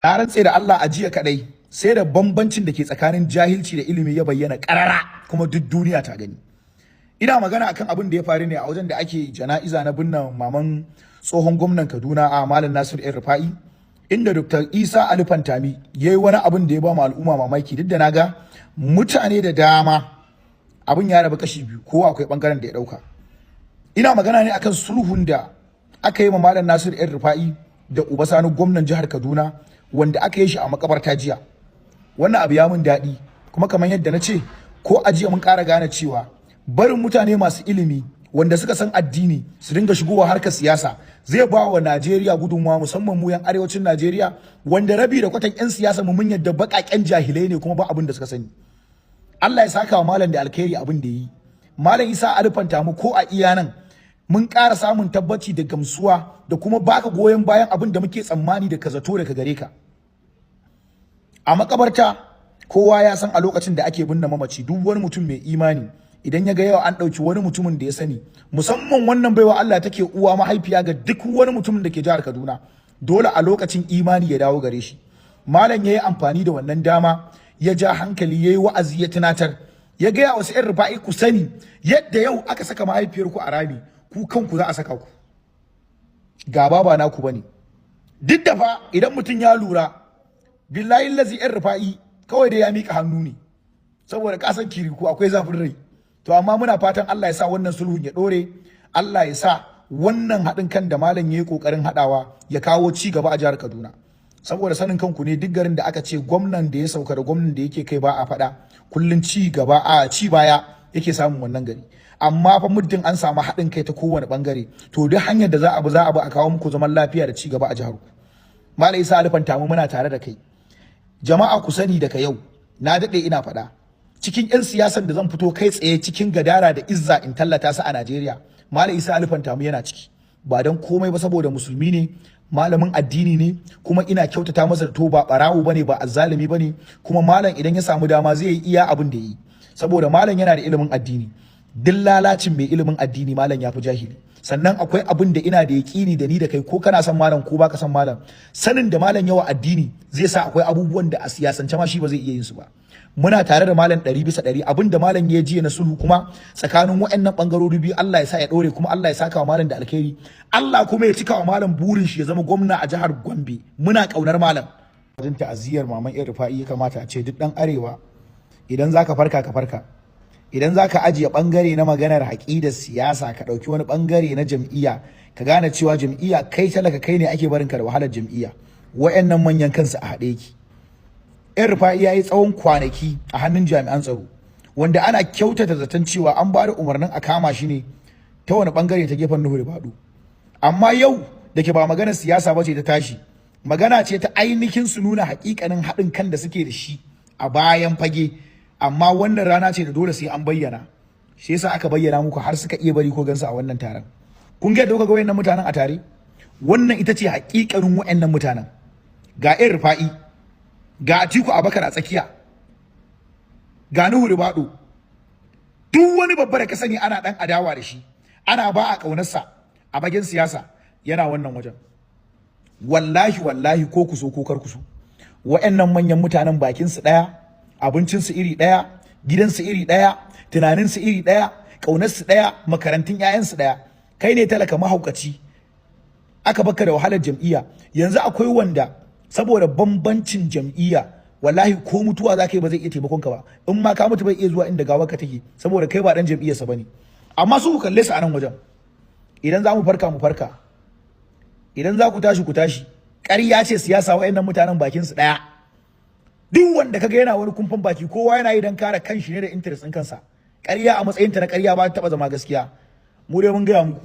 Na rantse da Allah, a jiya kadai sai da bambancin da ke tsakanin jahilci da ilimi ya bayyana karara, kuma duk duniya ta gani. Ina magana akan abin da ya faru ne a wajen da ake jana'iza na binne maman tsohon gwamnan Kaduna a Malam Nasir El Rufa'i, inda Dr. Isa Ali Fantami ya yi wani abin da ya ba mu al'umma mamaki. Duk da naga mutane da dama abin ya rabu kashi biyu, kowa akwai bangaren da ya dauka. Ina magana ne akan sulhun da aka yi ma Malam Nasir El Rufa'i da Uba Sani, gwamnan jihar Kaduna, wanda aka yi shi a makabarta jiya. Wannan abu ya mun daɗi, kuma kamar yadda na ce ko a jiya, mun ƙara gane cewa barin mutane masu ilimi wanda suka san addini su dinga shigowa harkar siyasa zai ba wa Najeriya gudunmawa, musamman mu yan arewacin Najeriya, wanda rabi da kwatan yan siyasa mu mun yadda baƙaƙen jahilai ne kuma ba abin da suka sani. Allah ya saka wa malam da alkhairi abin da yi. Malam Isa Ali Fantami, ko a iya nan mun ƙara samun tabbaci da gamsuwa da kuma baka goyon bayan abin da muke tsammani da ka zato daga gare ka. A makabarta, kowa ya san a lokacin da ake binne mamaci, duk wani mutum mai imani idan ya ga yau an ɗauki wani mutumin da ya sani, musamman wannan baiwa Allah take uwa mahaifiya ga duk wani mutumin da ke jihar Kaduna, dole a lokacin imani ya dawo gare shi. Malam ya yi amfani da wannan dama, ya ja hankali, ya yi wa'azi, ya tunatar, ya gaya wasu 'yan Rufa'i, ku sani yadda yau aka saka mahaifiyarku a rami, ku kanku za a saka ku. Gaba ba naku bane. Duk da fa idan mutum ya lura, billahi lazi, 'yan Rufa'i kawai da ya mika hannu ne, saboda kasan kiriku akwai zafin rai. To amma muna fatan Allah ya sa wannan sulhun ya dore, Allah ya sa wannan haɗin kan da malam ya yi ƙoƙarin haɗawa ya kawo ci gaba a jihar Kaduna. Saboda sanin kanku ne, duk garin da aka ce gwamnan da ya sauka da gwamnan da yake kai ba a faɗa, kullun ci gaba a ci baya yake samun wannan gari. Amma fa muddin an samu haɗin kai ta kowane bangare, to duk hanyar da za a bi, za a bi a kawo muku zaman lafiya da ci gaba a jihar ku. Malam Isa Ali Fantami, muna tare da kai. Jama'a, ku sani, daga yau, na daɗe ina faɗa, cikin 'yan siyasan da zan fito kai tsaye cikin gadara da izza in tallata su a Najeriya, Malam Isa Ali Fantami yana ciki. Ba don komai ba, saboda musulmi ne, malamin addini ne, kuma ina kyautata masa to ba barawo bane, ba azzalimi bane. Kuma malam idan ya samu dama zai yi iya abin da yi, saboda malam yana da ilimin addini. Duk lalacin mai ilimin addini, malam ya fi jahili. Sannan akwai abin da ina da yaƙini da ni da kai, ko kana son malam ko baka son malam, sanin da malam yawa addini zai sa akwai abubuwan da a siyasance ma shi ba zai iya yin su ba. Muna tare da malam 100%. Abin da malam ya jiya na sulhu kuma tsakanin waɗannan ɓangarori biyu, Allah ya sa ya ɗore, kuma Allah ya saka wa malam da alkhairi, Allah kuma ya cika wa malam burin shi ya zama gwamna a jihar Gombe. Muna ƙaunar malam. Wajen ta'aziyar maman El Rufa'i, ya kamata a ce duk ɗan arewa, idan zaka farka, ka farka. Idan zaka ajiye bangare na maganar haƙidar siyasa, ka ɗauki wani bangare na jam'iyya, ka gane cewa jam'iyya, kai talaka kai ne ake barinka da wahalar jam'iyya. Wayannan manyan kansu a haɗe yake. El Rufa'i ya yi tsawon kwanaki a hannun jami'an tsaro, wanda ana kyautata zaton cewa an ba da umarnin a kama shi ne ta wani bangare, ta gefen Nuhu Ribadu. Amma yau da ke ba maganar siyasa ba ce ta tashi, magana ce ta ainihin su nuna hakikanin haɗin kan da suke da shi a bayan fage. Amma wannan rana ce da dole sai an bayyana, shi yasa aka bayyana muku har suka iya bari ko gansu a wannan taron. Kun ga yadda kuka ga wayannan mutanen a tare, wannan ita ce hakikanin wayannan mutanen. Ga El Rufa'i, ga Atiku Abubakar a tsakiya, ga Nuhu Ribadu. Duk wani babba da ka sani ana dan adawa da shi, ana ba a kaunarsa a bagen siyasa, yana wannan wajen. Wallahi wallahi, ko ku so ko kar ku so, wa'annan manyan mutanen bakin su daya, abincin su iri daya, gidan su iri daya, tunanin su iri daya, kaunar su daya, makarantun ƴaƴan su daya. Kai ne talaka mahaukaci aka baka da wahalar jam'iyya. Yanzu akwai wanda saboda bambancin jam'iyya, wallahi ko mutuwa za ka yi ba zai iya taimakon ka ba. In ma ka mutu, bai iya zuwa inda gawarka take, saboda kai ba dan jam'iyyarsa bane. Amma su ku kalle su a nan wajen. Idan za mu farka, mu farka. Idan za ku tashi, ku tashi. Ƙarya ce siyasa. Wayannan mutanen bakin su daya. Duk wanda kaga yana wani kumfan baki, kowa yana yi don kare kanshi ne da interest ɗin kansa. Ƙarya a matsayinta na ƙarya ba ta taɓa zama gaskiya. Mu dai mun gaya muku.